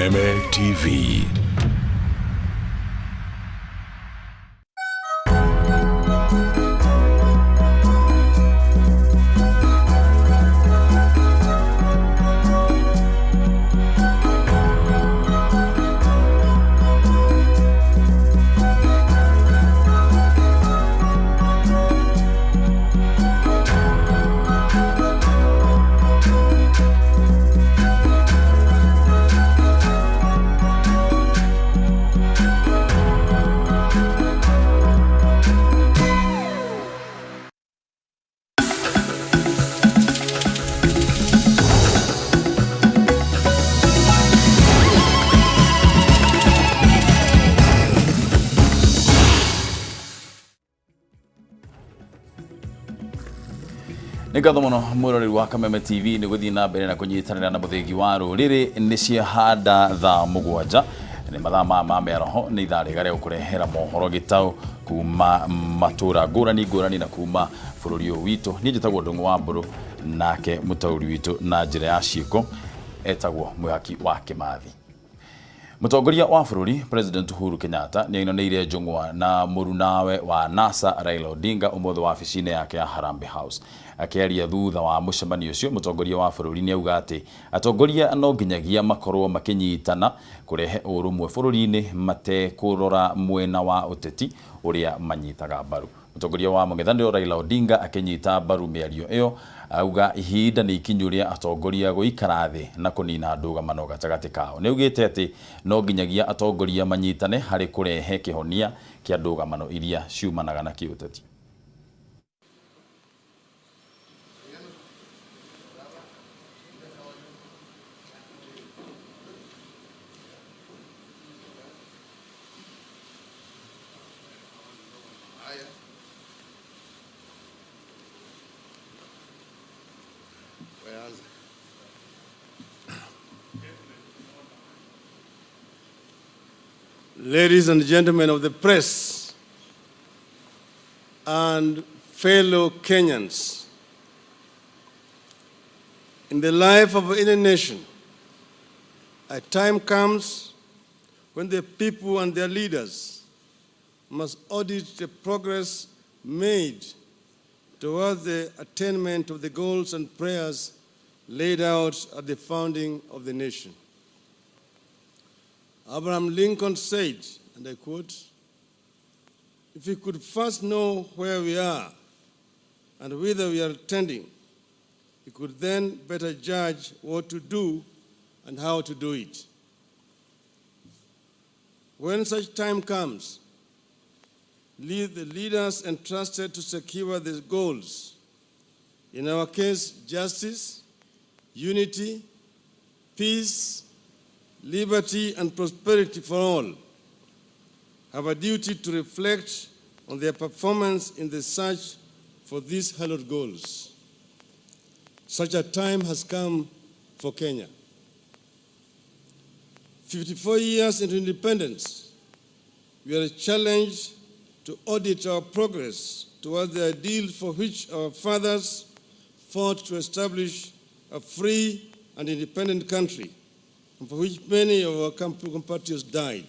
Kameme TV. Nĩ ngatho mũno mwĩroreri wa Kameme TV nĩ gũthiĩ na mbere na kũnyitanĩra na mũthĩgi wa rũrĩrĩ. Nĩ ciahanda thaa 7, nĩ mathaa ma mĩaraho, nĩ ithaa rĩega rĩa gũkũrehera mohoro gĩtaũ kuma matũra ngũrani ngũrani na kuma bũrũri ũyũ witũ. Niĩ njĩtagwo Ndũng'ũ wa Mbũrũ, nake mũtaũri witũ na njĩra ya ciĩko etagwo Mwĩhaki wa Kĩmathi. Mũtongoria wa bũrũri President Uhuru Kenyatta nĩ ainanĩire njũng'wa na mũrunawe wa NASA Raila Odinga ũmũthĩ wabici-inĩ yake ya Harambee House. Akĩaria thutha wa mũcemanio ũcio, mũtongoria wa bũrũri nĩ auga atĩ atongoria no nginyagia makorwo makĩnyitana kũrehe ũrũmwe bũrũri-inĩ matekũrora mwena wa ũteti ũrĩa manyitaga mbaru. Mũtongoria wa mũng'ethanĩro Raila Odinga akĩnyita mbaru mĩario ĩyo, auga ihinda nĩ ikinyu rĩa atongoria gũikara thĩ na kũnina ndũgamano gatagatĩ kao. Nĩ augĩte atĩ no nginyagia atongoria manyitane harĩ kũrehe kĩhonia kĩa ndũgamano iria ciumanaga na kĩũteti. Ladies and gentlemen of the press and fellow Kenyans, in the life of any nation, a time comes when the people and their leaders must audit the progress made towards the attainment of the goals and prayers laid out at the founding of the nation. Abraham Lincoln said, and I quote, "If we could first know where we are and whither we are tending, we could then better judge what to do and how to do it." When such time comes, lead the leaders entrusted to secure these goals, in our case, justice, unity, peace, liberty, and prosperity for all, have a duty to reflect on their performance in the search for these hallowed goals. Such a time has come for Kenya. 54 years into independence, we are challenged to audit our progress towards the ideal for which our fathers fought to establish a free and independent country, and for which many of our compatriots died.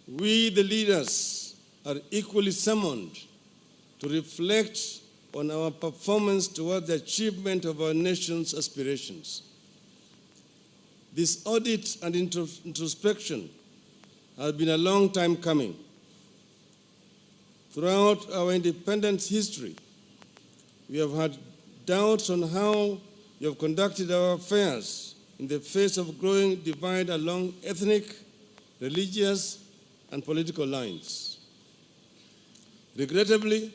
We, the leaders, are equally summoned to reflect on our performance towards the achievement of our nation's aspirations. This audit and introspection has been a long time coming. Throughout our independence history, we have had doubts on how we have conducted our affairs in the face of growing divide along ethnic, religious, and political lines. Regrettably,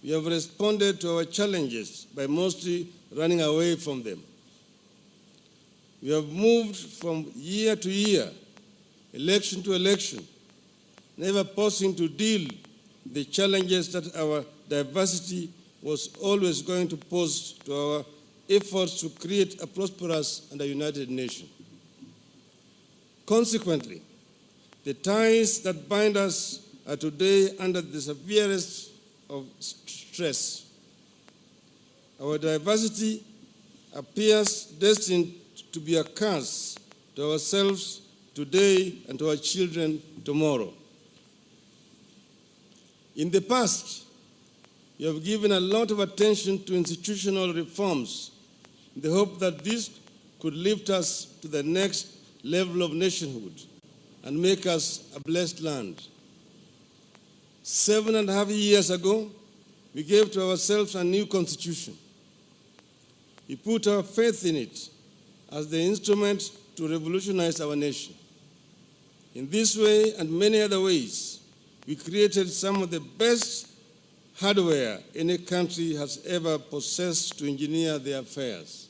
we have responded to our challenges by mostly running away from them. We have moved from year to year, election to election, never pausing to deal with the challenges that our diversity was always going to pose to our efforts to create a prosperous and a united nation. Consequently, the ties that bind us are today under the severest of stress. Our diversity appears destined to be a curse to ourselves today and to our children tomorrow. In the past, you have given a lot of attention to institutional reforms in the hope that this could lift us to the next level of nationhood and make us a blessed land. 7.5 years ago, we gave to ourselves a new constitution. We put our faith in it as the instrument to revolutionize our nation. In this way and many other ways, we created some of the best hardware any country has ever possessed to engineer their affairs.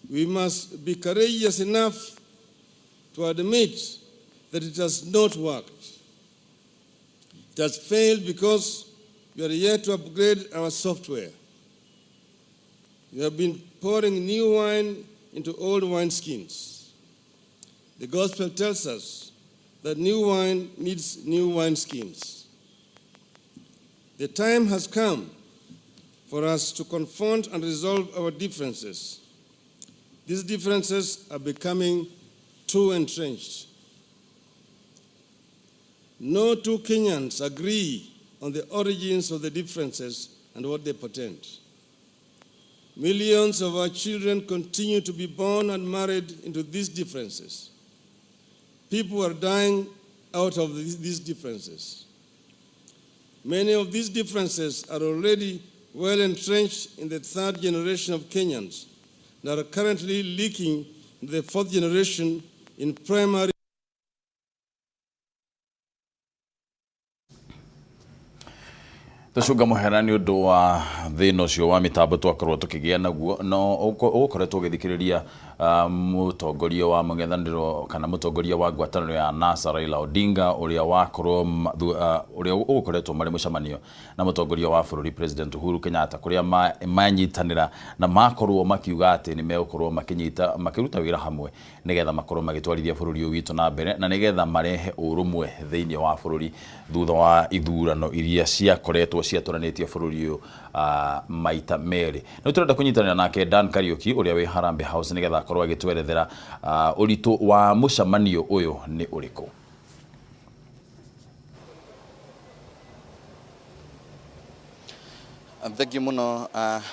We must be courageous enough to admit that it has not worked. It has failed because we are yet to upgrade our software. We have been pouring new wine into old wineskins. The gospel tells us that new wine needs new wineskins. The time has come for us to confront and resolve our differences. These differences are becoming too entrenched. No two Kenyans agree on the origins of the differences and what they portend. Millions of our children continue to be born and married into these differences. People are dying out of these differences. Many of these differences are already well entrenched in the third generation of Kenyans that are currently leaking into the fourth generation in primary. Tũcunga mũhera nĩ ũndũ wa thĩna ũcio wa mĩtambo twakorwo tũkĩgĩa naguo, no ũgũkoretwo ũgĩthikĩrĩria mũtongoria wa mũng'ethanĩro kana mũtongoria wa ngwatanĩro ya NASA Raila Odinga, ũrĩa wakorwo ũrĩa ũgũkoretwo marĩ mũcemanio na mũtongoria wa bũrũri President Uhuru Kenyatta, kũrĩa manyitanĩra na makorwo makiuga atĩ nĩ megũkorwo makĩnyita makĩruta wĩra hamwe nĩgetha makorwo magĩtwarithia bũrũri ũyũ witũ na mbere na nĩgetha marehe ũrũmwe thĩinĩ wa bũrũri thutha wa ithurano iria ciakoretwo ciatũranĩtie bũrũri ũyũ maita merĩ. Nĩ tũrenda kũnyitanĩra nake Dan Kariuki ũrĩa wĩ Harambee House nĩgetha akorwo agĩtwerethera ũritũ wa mũcemanio ũyũ nĩ ũrĩkũ. Thengiũ mũno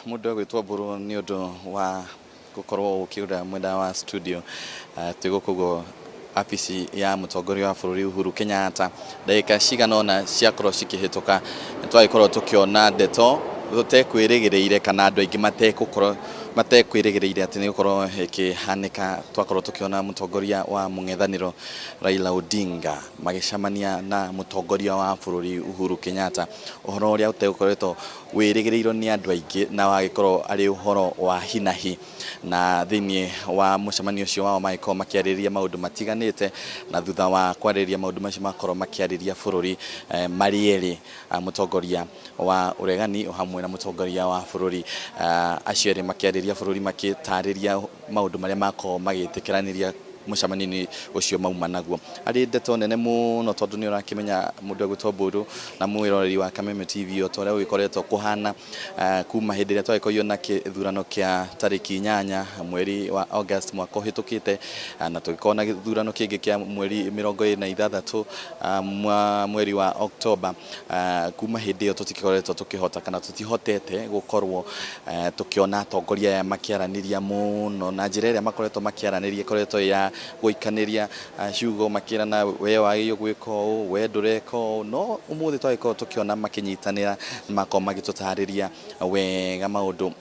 mũndũ egwĩtwo Mbũrũ nĩ ũndũ wa gũkorwo ũkĩũra mwena wa studio. Twĩ gũkũ ũguo abici ya mũtongoria wa bũrũri Uhuru Kenyatta. Ndagĩka cigana ũna ciakorwo cikĩhĩtũka nĩ twagĩkorwo tũkĩona ndeto tũtekwĩrĩgĩrĩire kana andũ aingĩ mategũkorwo matekwĩrĩgĩrĩire atĩ nĩ gũkorwo ĩkĩhanĩka. Twakorwo tũkĩona mũtongoria wa mũng'ethanĩro Raila Odinga magĩcemania na mũtongoria wa bũrũri Uhuru Kenyatta, ũhoro ũrĩa ũtegũkoretwo wĩrĩgĩrĩirwo nĩ andũ aingĩ na wagĩkorwo arĩ ũhoro wa hinahi. Na thĩinĩ wa mũcemanio ũcio wao magĩkorwo makĩarĩrĩria maũndũ matiganĩte, na thutha wa kwarĩrĩria maũndũ macio makorwo makĩarĩria bũrũri marĩ erĩ, mũtongoria wa ũregani o hamwe na mũtongoria wa bũrũri, acio erĩ makĩarĩria bũrũri makĩtarĩria maũndũ marĩa makorwo magĩtĩkĩranĩria mũcemanio-inĩ ũcio mauma naguo. Arĩ ndeto nene mũno tondũ nĩ ũrakĩmenya mũndũ egwĩtwo Mbũrũ na mwĩroreri wa Kameme TV o ta ũrĩa gũgĩkoretwo kũhana kuma hĩndĩ ĩrĩa twagĩkorirwo na gĩthurano kĩa tarĩki 8 mweri wa August mwaka ũhĩtũkĩte, na tũgĩkorwo na gĩthurano kĩngĩ kĩa mweri 26 mweri wa Oktoba. Kuma hĩndĩ ĩyo tũtigĩkoretwo tũkĩhota kana tũtihotete gũkorwo tũkĩona atongoria aya makĩaranĩria mũno, na njĩra ĩrĩa makoretwo makĩaranĩria ĩkoretwo ya gũikanĩria ciugo makĩrana we wagĩrĩirwo gwĩka ũũ, we ndũreka ũũ. No ũmũthĩ twagĩkorwo tũkĩona makĩnyitanĩra, makorwo magĩtũtarĩria wega maũndũ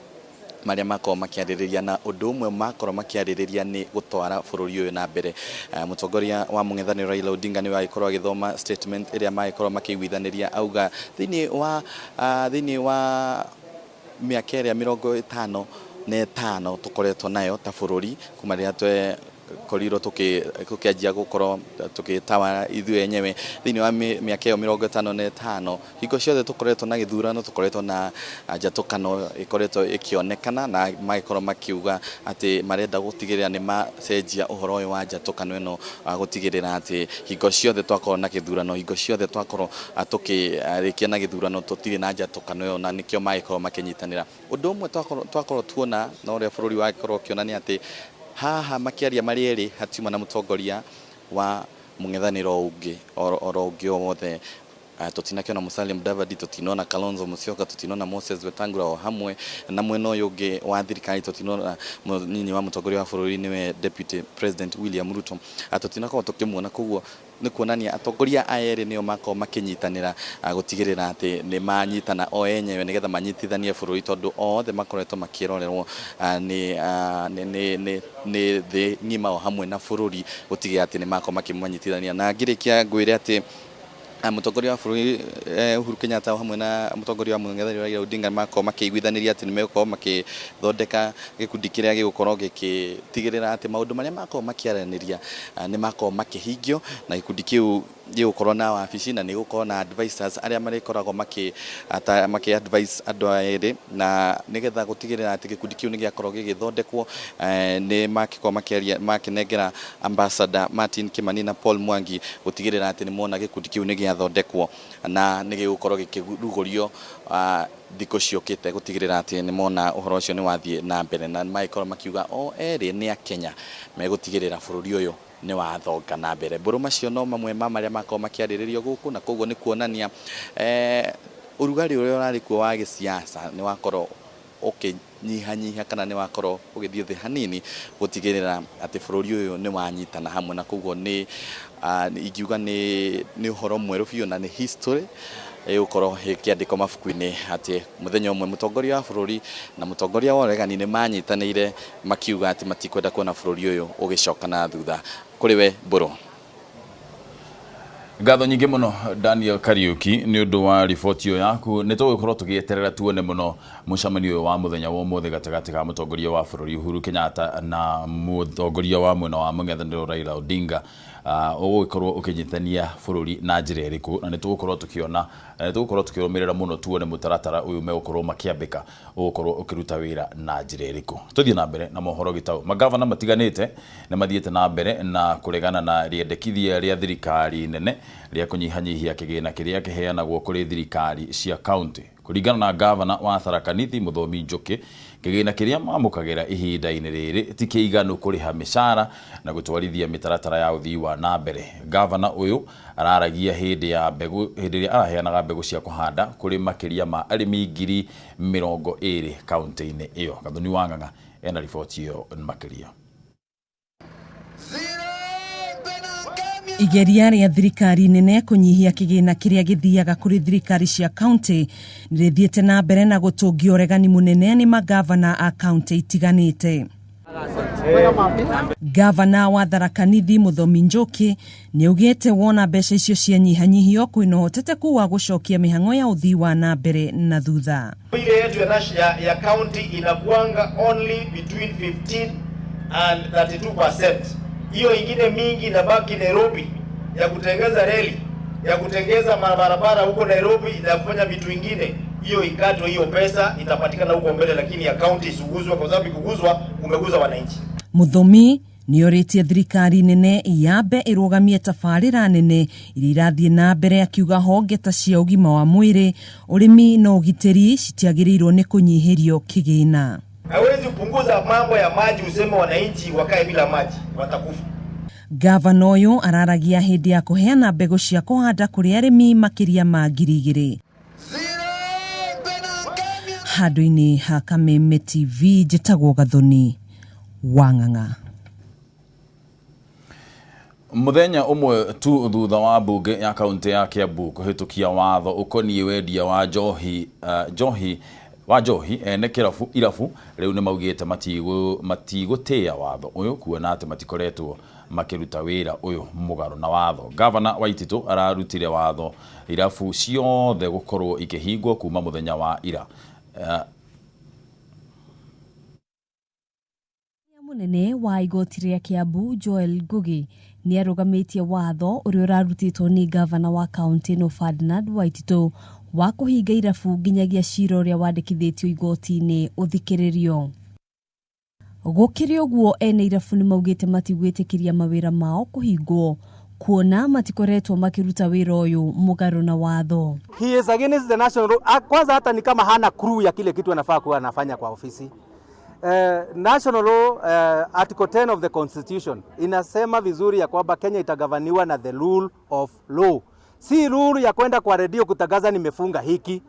marĩa makorwo makĩarĩrĩria, na ũndũ ũmwe makorwo makĩarĩrĩria nĩ gũtwara bũrũri ũyũ na mbere. Mũtongoria wa mũng'ethanĩro Raila Odinga nĩwe agĩkorwo agĩthoma statement ĩrĩa magĩkorwo makĩiguithanĩria, auga thĩinĩ wa mĩaka ĩrĩa 55 tũkoretwo nayo ta bũrũri kuma rĩrĩa twakorirwo tũkĩanjia gũkorwo tũgĩtawara ithuĩ enyewe thĩinĩ wa mĩaka ĩyo 55. Hingo ciothe tũkoretwo na gĩthurano, tũkoretwo na njatũkano ĩkoretwo ĩkĩonekana, na magĩkorwo makiuga atĩ marenda gũtigĩrĩra nĩ macenjia ũhoro ũyũ wa njatũkano ĩno, gũtigĩrĩra atĩ hingo ciothe twakorwo na gĩthurano, hingo ciothe twakorwo tũkĩrĩkia na gĩthurano, tũtirĩ na njatũkano ĩyo, na nĩkĩo magĩkorwo makĩnyitanĩra. Ũndũ ũmwe twakorwo tuona na ũrĩa bũrũri wakorwo ũkĩonania atĩ haha makĩaria marĩ erĩ hatiuma na mũtongoria wa mũng'ethanĩro ũngĩ oro ũngĩ o wothe. Tũtinakĩona Musalia Mudavadi, tũtinona Kalonzo Musyoka, tũtinona Moses Wetangula, o hamwe na mwena ũyũ ũngĩ wa thirikari tũtinona mũnyinyi wa mũtongoria wa bũrũri nĩwe Deputy President William Ruto. Tũtinakorwo tũkĩmuona. Koguo nĩ kuonania atongoria aya erĩ nĩo makorwo makĩnyitanĩra gũtigĩrĩra atĩ nĩ manyitana o enyewe nĩgetha manyitithanie bũrũri, tondũ othe makoretwo makĩrorerwo nĩ thĩ ng'ima o hamwe na bũrũri gũtigĩrĩra atĩ nĩ makorwo makĩmanyitithania. Na ngĩrĩkia ngwĩre atĩ mũtongoria wa bũrũri Uhuru Kenyatta o hamwe na mũtongoria wa mũng'ethanĩro Raila Odinga makorwo makĩiguithanĩria atĩ nĩ megũkorwo makĩthondeka gĩkundi kĩrĩa gĩgũkorwo gĩgĩtigĩrĩra atĩ maũndũ marĩa makorwo makĩaranĩria nĩ makorwo makĩhingio, na gĩkundi kĩu gĩgũkorwo na wabici na nĩ gũkorwo na advisors arĩa marĩkoragwo makĩ advise andũ aya erĩ, na nĩgetha gũtigĩrĩra atĩ gĩkundi kĩu nĩ gĩakorwo gĩgĩthondekwo. Nĩ makĩkorwo makĩaria makĩnengera Ambassador Martin Kimani na Paul Mwangi gũtigĩrĩra atĩ nĩ mona gĩkundi kĩu nĩ gĩathondekwo na nĩ gĩgũkorwo gĩkĩrugũrio thikũ ciũkĩte, gũtigĩrĩra atĩ nĩ mona ũhoro ũcio nĩ wathiĩ na mbere, na magĩkorwo makiuga o erĩ nĩ Akenya megũtigĩrĩra bũrũri ũyũ nĩ wathonga na mbere. Mbũrũ macio no mamwe ma marĩa makorwo makĩarĩrĩrio gũkũ, na koguo nĩ kuonania ũrugarĩ ũrĩa ũrarĩ kuo wa gĩsiasa nĩ wakorwo ũkĩnyihanyiha kana nĩ wakorwo ũgĩthiĩ thĩ hanini, gũtigĩrĩra atĩ bũrũri ũyũ nĩ wanyitana hamwe. Na koguo nĩ ingiuga nĩ ũhoro mwerũ biũ na nĩ history ĩgũkorwo ĩkĩandĩkwo mabuku-inĩ atĩ mũthenya ũmwe mũtongoria wa bũrũri na mũtongoria wa ũregani nĩ manyitanĩire makiuga atĩ matikwenda kuona bũrũri ũyũ ũgĩcoka na thutha. Kũrĩ we, Mbũrũ. Ngatho nyingĩ mũno, Daniel Kariuki, nĩ ũndũ wa riboti ĩyo yaku. Nĩ tũgũkorwo tũgĩeterera tuone mũno mũcemanio ũyũ wa mũthenya wa ũmũthĩ gatagatĩ ga mũtongoria wa bũrũri Uhuru Kenyatta na mũtongoria wa mwena wa mũng'ethanĩro Raila Odinga ũgũgĩkorwo ũkĩnyitithania bũrũri na njĩra ĩrĩkũ, na nĩ tũgũkorwo tũkĩona na nĩ tũgũkorwo tũkĩrũmĩrĩra mũno tuone mũtaratara ũyũ megũkorwo makĩambĩka ũgũkorwo ũkĩruta wĩra na njĩra ĩrĩkũ. Tũthiĩ na mbere na mohoro gĩtaũ. Magavana matiganĩte nĩ mathiĩte na mbere na kũregana na rĩendekithia rĩa thirikari nene rĩa kũnyihanyihia kĩgĩna kĩrĩa kĩheanagwo kũrĩ thirikari cia kaunti. Kũringana na gavana wa Tharaka Nithi Mũthomi Njũkĩ, kĩgĩna kĩrĩa mamũkagĩra ihinda-inĩ rĩrĩ ti kĩiganu kũrĩha mĩcara na gũtwarithia mĩtaratara ya ũthii wa na mbere. Gavana ũyũ araragia hĩndĩ ya mbegũ hĩndĩ ĩrĩa araheanaga mbegũ cia kũhanda kũrĩ makĩria ma arĩmi 20,000 kaunti-inĩ ĩyo. Gathoni wa Ng'ang'a ena riboti ĩyo makĩria. Igeria rĩa thirikari nene kũnyihia kĩgĩna kĩrĩa gĩthiaga kũrĩ thirikari cia kaunti nĩrĩthiĩte na mbere na gũtũngia ũregani mũnene nĩ magavana a kaunti itiganĩte. Gavana wa Tharaka Nithi Mũthomi Njũkĩ nĩ augĩte wona mbeca icio cianyihanyihio kwĩna ũhotekeku wa gũcokia mĩhang'o ya ũthii wa na mbere na thutha. Ile yetu ya county inakuanga only between 15 and 32%. Hiyo ingine mingi inabaki Nairobi ya kutengeza reli, ya kutengeza mabarabara huko Nairobi na kufanya vitu vingine. Hiyo ikatwe, hiyo pesa itapatikana huko mbele, lakini ya county isiguzwe, kwa sababu ikuguzwa umeguza wananchi. Mũthomi nĩorĩtie thirikari nene yambe ĩrũgamie tabarĩra nene iria irathiĩ na mbere, akiuga honge ta cia ũgima wa mwĩrĩ, ũrĩmi na ũgitĩri citiagĩrĩirwo nĩ kũnyihĩrio kĩgĩna. Hawezi kupunguza mambo ya maji useme wananchi wakae bila maji, watakufa. Gavana ũyũ araragia hĩndĩ ya kũheana mbegũ cia kũhanda kũrĩ arĩmi makĩria ma 2,000. Handũ-inĩ ha Kameme TV, njĩtagwo Gathoni wa Ng'ang'a. Mũthenya ũmwe tu thutha wa mbunge ya kaunti ya Kiambu kũhĩtũkia watho ũkoniĩ wendia wa njohi ene kĩrabu irabu rĩu nĩ maugĩte matigũtĩĩa watho ũyũ, kuona atĩ matikoretwo makĩruta wĩra ũyũ mũgarũ na watho. Gavana Waititũ ararutire watho irabu ciothe gũkorwo ikĩhingwo kuma mũthenya wa ira. Mũnene wa igoti rĩa Kiambu Joel Ngugi nĩ arũgamĩtie watho ũrĩa ũrarutĩtwo nĩ ngavana wa kaũntĩ ĩno Ferdinand Waititu wa kũhinga irabu nginyagia cira ũrĩa wandĩkithĩtio igoti-inĩ ũthikĩrĩrio. Gũkĩrĩ ũguo ene irabu nĩ maugĩte matigwĩtĩkĩria mawĩra mao kũhingwo kuona matikoretwo makĩruta wĩra ũyũ mũgarũ na watho. He is against the national law. Kwanza hata ni kama hana crew ya kile kitu anafaa kuwa anafanya kwa ofisi. National law, article 10 of the constitution inasema vizuri ya kwamba Kenya itagavaniwa na the rule of law. Si rule ya kwenda kwa redio kutangaza nimefunga hiki.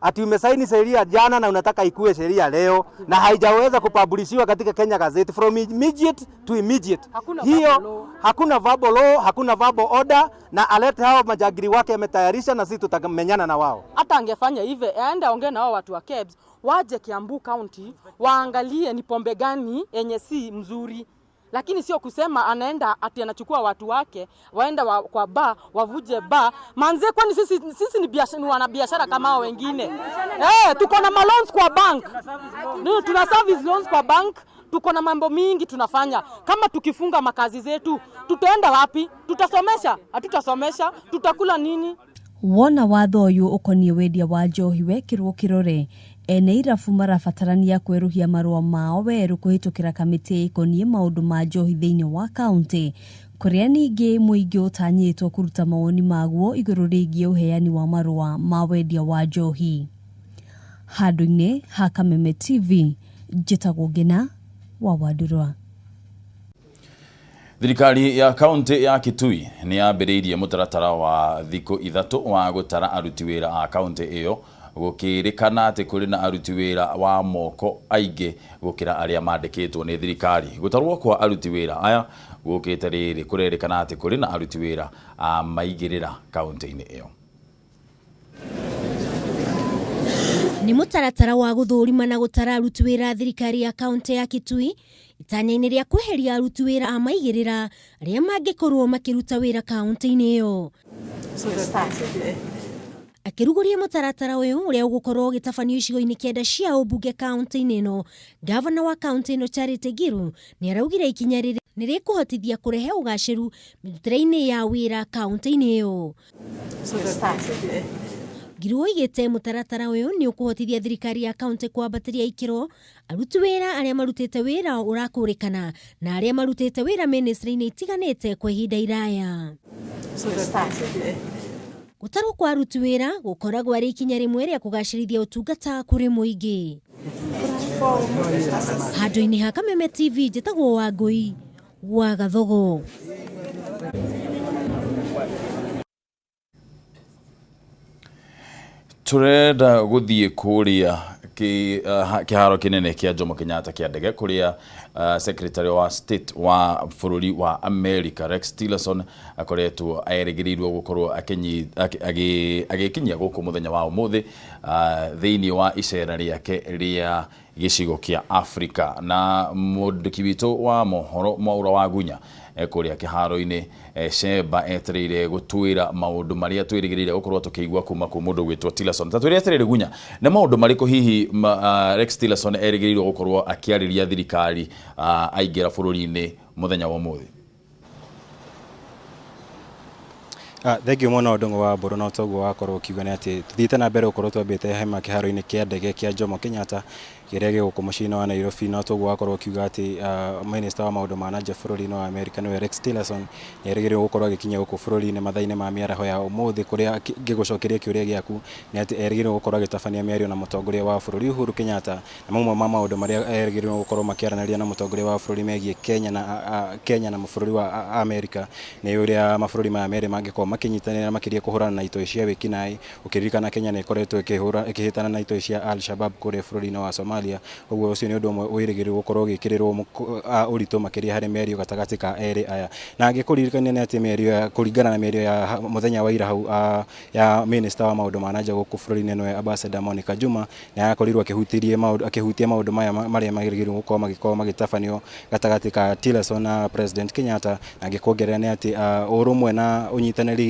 Ati umesaini sheria jana na unataka ikue sheria leo na haijaweza kupublishiwa katika Kenya Gazette from immediate to immediate. Hakuna Hiyo verbal law. Hakuna verbal law, hakuna verbal order, na alete hao majagiri wake ametayarisha na sisi tutamenyana na wao. Hata angefanya hivi, aende aongee na hao watu wa KEBS, waje Kiambu County waangalie ni pombe gani yenye si mzuri, lakini sio kusema anaenda ati anachukua watu wake waenda kwa bar wavuje bar manze. Kwani sisi ni wanabiashara kama hao wengine? Tuko na loans kwa bank, tuna service loans kwa bank, tuko na mambo mingi tunafanya. Kama tukifunga makazi zetu tutaenda wapi? Tutasomesha? Hatutasomesha? Tutakula nini? Wona watho ũyũ ũkoniĩ wendia wa njohi wekĩrwo kĩrore, ene irabu marabatarania kwerũhia marũa mao werũ kũhĩtũkĩra kamĩtĩ ĩkoniĩ maũndũ ma njohi thĩinĩ wa kaũntĩ, kũrĩa ningĩ mũingĩ ũtanyĩtwo kũruta mawoni maguo igũrũ rĩgiĩ ũheani wa marũa ma wendia wa njohi. Handũ-inĩ ha Kameme TV, njĩtagwo Ngina wa Wandurwa. Thirikari ya kaunti ya Kitui nĩ yambĩrĩirie mũtaratara wa thikũ 3 wa gũtara aruti wĩra a kaunti ĩyo, gũkĩrĩkana atĩ kũrĩ na aruti wĩra wa moko aingĩ gũkĩra arĩa mandĩkĩtwo nĩ thirikari. Gũtarwo kwa aruti wĩra aya gũkĩte rĩrĩ kũrerĩkana atĩ kũrĩ na aruti wĩra a maigĩrĩra kaunti-inĩ ĩyo. Nĩ mũtaratara wa gũthũrima na gũtara aruti wĩra a thirikari ya kaunti ya Kitui itanya-inĩ rĩa kweheria aruti wĩra a maigĩrĩra arĩa mangĩkorwo makĩruta wĩra kaunti-inĩ ĩyo. Akĩrugũria mũtaratara ũyũ ũrĩa ũgũkorwo ũgĩtabanio icigo-inĩ 9 cia ũmbunge kaunti-inĩ ĩno, gavana wa kaunti ĩno Charity Ngiru nĩ araugire ikinya rĩrĩ nĩ rĩkũhotithia kũrehe ũgacĩru mĩrutĩre-inĩ ya wĩra kaunti-inĩ ĩyo. Ngiru oigĩte mũtaratara ũyũ nĩ ũkũhotithia thirikari ya kaunti kwambatĩria ikĩro aruti wĩra arĩa marutĩte wĩra ũrakũrĩkana na arĩa marutĩte wĩra ministry-inĩ itiganĩte kwa ihinda iraya. Gũtarwo kwa aruti wĩra gũkoragwo arĩ ikinya rĩmwe rĩa kũgacĩrithia ũtungata kũrĩ mũingĩ. Handũ-inĩ ha Kameme TV, njĩtagwo Wangũi wa Gathogo. Turenda gũthiĩ kũrĩa kĩharo kĩnene kĩa Jomo Kenyatta kĩa ndege kũrĩa Secretary wa State wa bũrũri wa America Rex Tillerson akoretwo erĩgĩrĩirwo gũkorwo agĩkinyia gũkũ mũthenya wa ũmũthĩ thĩinĩ wa icera rĩake rĩa gĩcigo kĩa Africa. Na mwandĩki witũ wa mohoro Mwaura wa Gunya kũrĩa kĩharo-inĩ Sheba etereire gũtwĩra maũndũ marĩa twĩrĩgĩrĩire gũkorwo tũkĩigua kuma kwĩ mũndũ ũgwĩtwo Tillerson. Ta twĩre atĩrĩrĩ Gunya, nĩ maũndũ marĩkũ hihi Rex Tillerson erĩgĩrĩirwo gũkorwo akĩarĩria thirikari aingĩra bũrũri-inĩ mũthenya wa ũmũthĩ? Thank you mũno Ndung'u wa Mbũrũ, no toguo wakorwo ũkiuga nĩ atĩ tũthiĩte na mbere gũkorwo twambĩte hema kĩharo-inĩ kĩa ndege kĩa Jomo Kenyatta kĩrĩa gĩ gũkũ mũciĩ-inĩ wa Nairobi. No toguo wakorwo ũkiuga atĩ minister wa maũndũ ma nanja bũrũri-inĩ wa America nĩwe Rex Tillerson nĩ erĩgĩrĩirwo gũkorwo agĩkinya gũkũ bũrũri-inĩ mathaa-inĩ ma mĩaraho ya ũmũthĩ, kũrĩa ngĩgũcokeria kĩũria gĩaku nĩ atĩ erĩgĩrĩirwo gũkorwo agĩtabania mĩario na mũtongoria wa bũrũri Uhuru Kenyatta, na mamwe ma maũndũ marĩa erĩgĩrĩirwo gũkorwo makĩaranĩria na mũtongoria wa bũrũri megiĩ Kenya na bũrũri wa America nĩ ũrĩa mabũrũri maya merĩ mangĩkorwo makĩnyitanĩra makĩria kũhũrana na itoi cia wĩkinaĩ. Ũkĩririkana Kenya nĩ ĩkoretwo ĩkĩhĩtana na itoi cia Al-Shabaab kũrĩa bũrũri-inĩ wa Somalia, ũguo ũcio nĩ ũndũ ũmwe wĩrĩgĩrĩirwo gũkorwo ũgĩkĩrĩrwo ũritũ makĩria harĩ mĩario gatagatĩ ka erĩ aya. Na angĩkũririkania nĩ atĩ mĩario ya kũringana na mĩario ya mũthenya wa ira hau ya minister wa maũndũ ma nanja gũkũ bũrũri-inĩ nĩwe Ambassador Monica Juma nĩ arakorirwo akĩhutia maũndũ maya marĩa magĩrĩirwo gũkorwo magĩkorwo magĩtabanio gatagatĩ ka Tillerson na President Kenyatta. Na angĩkuongerera nĩ atĩ ũrũmwe na ũnyitanĩri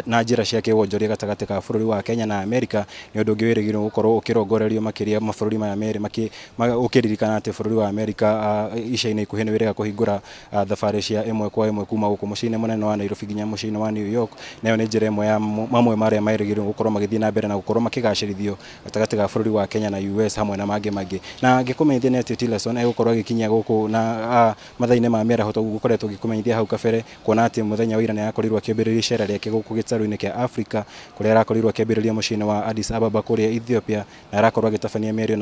na njĩra cia kĩwonjoria gatagatĩ ka bũrũri wa Kenya na Amerika nĩ ũndũ ũngĩ wĩrĩgĩrĩirwo gũkorwo ũkĩrongorerio makĩria mabũrũri mabũrũri maya merĩ ũkĩririkana atĩ bũrũri wa Amerika ica-inĩ ikuhĩ nĩ wĩrĩga kũhingũra thabarĩ cia ĩmwe kwa ĩmwe kuma gũkũ mũciĩ-inĩ mũnene wa Nairobi nginya mũciĩ-inĩ wa New York. Nayo nĩ njĩra ĩmwe ya mamwe marĩa merĩgĩrĩirwo gũkorwo magĩthiĩ na mbere na gũkorwo makĩgacĩrithio gatagatĩ ga bũrũri wa Kenya na US hamwe na mangĩ maingĩ. Na ngĩkũmenyithia nĩ atĩ Tillerson egũkorwo agĩkinya gũkũ na mathaa-inĩ ma mĩaraho toguo gũkoretwo ngĩkũmenyithia hau kabere, kuona atĩ mũthenya wa ira nĩ arakorirwo akĩambĩrĩria icera rĩake gũkũ gĩtarũ-inĩ kĩa Afrika kũrĩa arakorirwo akĩambĩrĩria mũciĩ-inĩ wa Addis Ababa kũrĩa Ethiopia, na arakorwo agĩtabania mĩario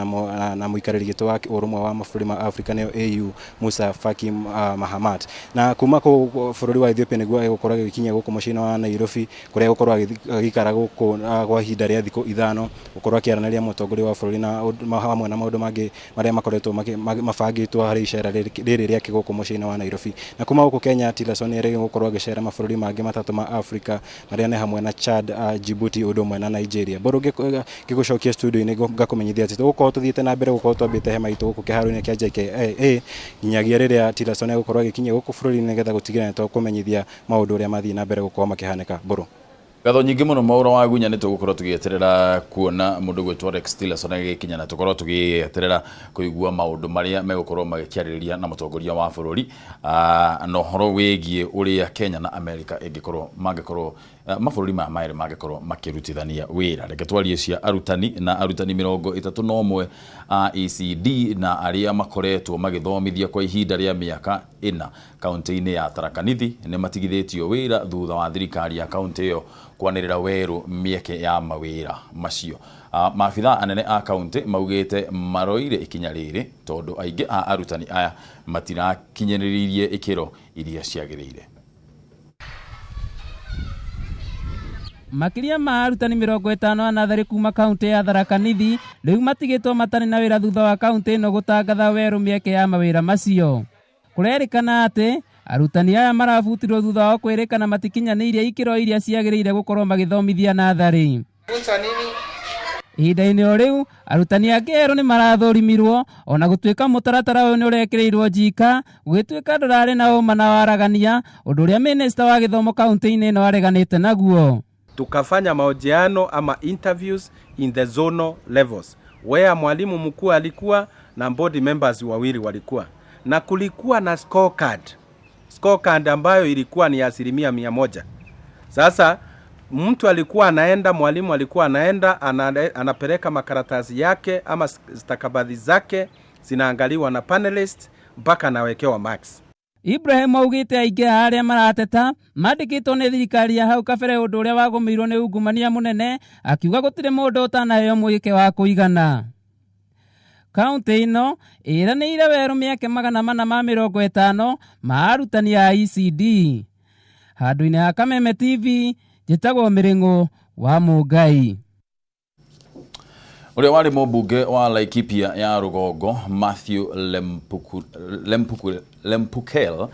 na mũikarĩri gĩtĩ wa ũrũmwe wa mabũrũri ma Afrika nĩyo AU Musa Faki Mahamat. Na kuma kũu bũrũri wa Ethiopia nĩguo egũkorwo agĩkinya gũkũ mũciĩ-inĩ wa Nairobi kũrĩa egũkorwo agĩikara gũkũ kwa ihinda rĩa thikũ 5 gũkorwo akĩaranĩria mũtongoria wa bũrũri na hamwe na maũndũ mangĩ marĩa makoretwo mabangĩtwo harĩ icera rĩrĩ rĩake gũkũ mũciĩ-inĩ wa Nairobi. Na kuma gũkũ Kenya Tillerson nĩ erĩgĩrĩirwo gũkorwo agĩcera mabũrũri mangĩ matatũ ma Afrika marĩa nĩ hamwe na Chad, Djibouti ũndũ ũmwe na Nigeria. Mbũrũ ngĩgũcokia studio-inĩ ngakũmenyithia atĩ tũgũkorwo tũthiĩte na mbere gũkorwo twambĩte hema itũ gũkũ kĩharo-inĩ kĩa JKIA nginyagia rĩrĩa Tillerson egũkorwo agĩkinya gũkũ bũrũri-inĩ nĩgetha gũtigĩrĩra nĩ tũkũmenyithia maũndũ ũrĩa mathiĩ na mbere gũkorwo makĩhanĩka. Mbũrũ. Ngatho nyingĩ mũno Mwaura wa Gunya, nĩ tũgũkorwo tũgĩeterera kuona mũndũ gwĩtwo Rex Tillerson agĩkinya na tũkorwo tũgĩeterera kũigua maũndũ marĩa megũkorwo magĩkĩarĩrĩria na mũtongoria wa bũrũri na ũhoro wĩgiĩ ũrĩa Kenya na Amerika ĩngĩkorwo mangĩkorwo mabũrũri maya merĩ mangĩkorwo makĩrutithania wĩra. Reke twarie cia arutani na arutani 31 a ECD na arĩa makoretwo magĩthomithia kwa ihinda rĩa mĩaka 4 kaunti-inĩ ya Tharaka Nithi nĩ matigithĩtio wĩra thutha wa thirikari ya kaunti ĩyo kwanĩrĩra werũ mĩeke ya mawĩra macio. Maabithaa anene a kaunti maugĩte maroire ikinya rĩrĩ tondũ aingĩ a arutani aya matirakinyanĩirie ikĩro iria ciagĩrĩire. Makĩria ma arutani 50 a natharĩ kuma kaunti ya Tharaka Nithi rĩu matigĩtwo matarĩ na wĩra thutha wa kaunti ĩno gũtangatha werũ mĩeke ya mawĩra macio. Kũrerĩkana atĩ arutani aya marabutirwo thutha wa kwĩrĩkana matikinyanĩirie ikĩro iria ciagĩrĩire gũkorwo magĩthomithia natharĩ. Ihinda-inĩ o rĩu arutani angĩ erũ nĩ marathũrimirwo ona gũtuĩka mũtaratara ũyũ nĩ ũrekĩrĩirwo njika gũgĩtuĩka ndũrarĩ na ũma na waragania, ũndũ ũrĩa mĩnĩsta wa gĩthomo kaunti-inĩ ĩno areganĩte naguo. Tukafanya mahojiano ama interviews in the zonal levels where mwalimu mkuu alikuwa na board members wawili walikuwa, na kulikuwa na scorecard ambayo ilikuwa ni 100%. Sasa mtu alikuwa anaenda, mwalimu alikuwa anaenda anapeleka makaratasi yake ama stakabadhi zake zinaangaliwa na panelist mpaka anawekewa marks. Ibrahim augĩte aingĩ a arĩa marateta mandĩkĩtwo nĩ thirikari ya hau kabere ũndũ ũrĩa wagũmĩirwo nĩ ungumania mũnene, akiuga gũtirĩ mũndũ ũtanaheo mweke wa kũigana. Kaunti ĩno ĩranĩire werũ mĩeke 450 ma arutani a ECD. Handũ-inĩ ha Kameme TV njĩtagwo Mĩrĩng'ũ wa Mũngai. Ũrĩa warĩ mũmbunge wa Laikipia ya rũgongo Matthew Lempukel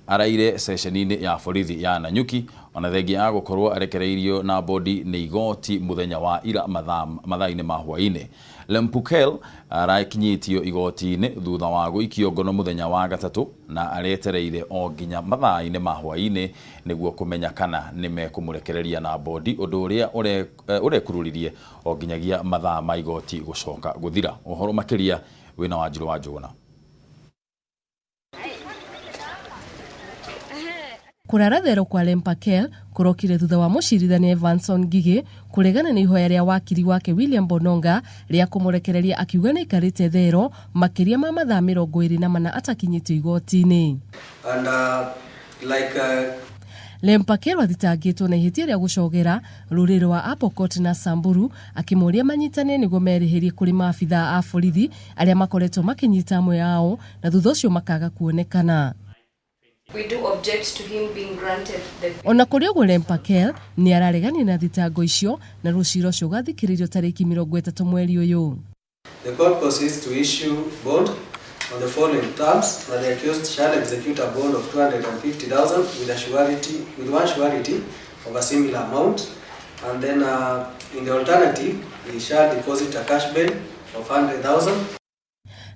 araire ceceni-inĩ ya borithi ya Nanyuki ona thengia ya gũkorwo arekereirio na bodi nĩ igoti mũthenya wa ira mathaa-inĩ ma hwaĩ-inĩ. Lempukel arakinyĩtio igoti-inĩ thutha wa gũikio ngono mũthenya wa gatatũ na aretereire o nginya mathaa-inĩ ma hwaĩ-inĩ nĩguo kũmenya kana nĩ mekũmũrekereria na bodi, ũndũ ũrĩa ũrekururirie o nginyagia mathaa ma igoti gũcoka gũthira. Ũhoro makĩria wĩna Wanjirũ wa Njũgũna. Kũrara kwa Lempakel kũrokire thutha wa mũcirithania Evanson Ngigĩ kũregana na ihoya rĩa wakiri wake William Bononga rĩa kũmũrekereria akiuga nĩ aikarĩte thero makĩria ma mathaa 24 atakinyĩtio igoti-inĩ. Lempakel athitangĩtwo na ihĩtia rĩa gũcogera rũrĩrĩ rwa Apokot na Samburu akĩmoria manyitane nĩguo merĩhĩrie kũrĩ maabithaa a borithi arĩa makoretwo makĩnyita amwe ao na thutha ũcio makaga kuonekana. We do object to him being granted the Ona kũrĩ ũguo Lempakel nĩ araregania na thitango icio na rũcira ũcio ũgathikĩrĩrio tarĩki 30 mweri ũyũ. The court proceeds to issue bond on the following terms: that the accused shall execute a bond of 250,000 with one surety of a similar amount, and then in the alternative he shall deposit a cash bail of 100,000.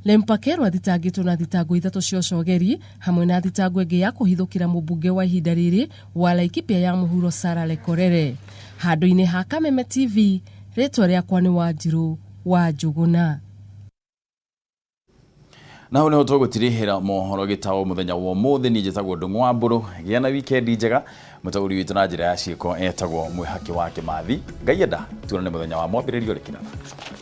Lempakel athitangĩtwo na thitango ithatũ cia ũcogeri hamwe na thitango ĩngĩ ya kũhithũkĩra mũmbunge wa ihinda rĩrĩ wa Laikipia ya mũhuro Sarah Lekorere. Handũ-inĩ ha Kameme TV, rĩtwa rĩakwa nĩ Wanjirũ wa Njũgũna. Na hau niho tũgũtirihĩra mohoro gĩtaũ mũthenya wa ũmũthĩ. Niĩ njĩtagwo Ndung'u wa Mbũrũ. Gĩa na wikendi njega. Mũtaũri witũ na njĩra ya ciĩko etagwo Mwĩhaki wa Kĩmathi. Ngai enda tuonane mũthenya wa mwambĩrĩrio rĩkĩratha.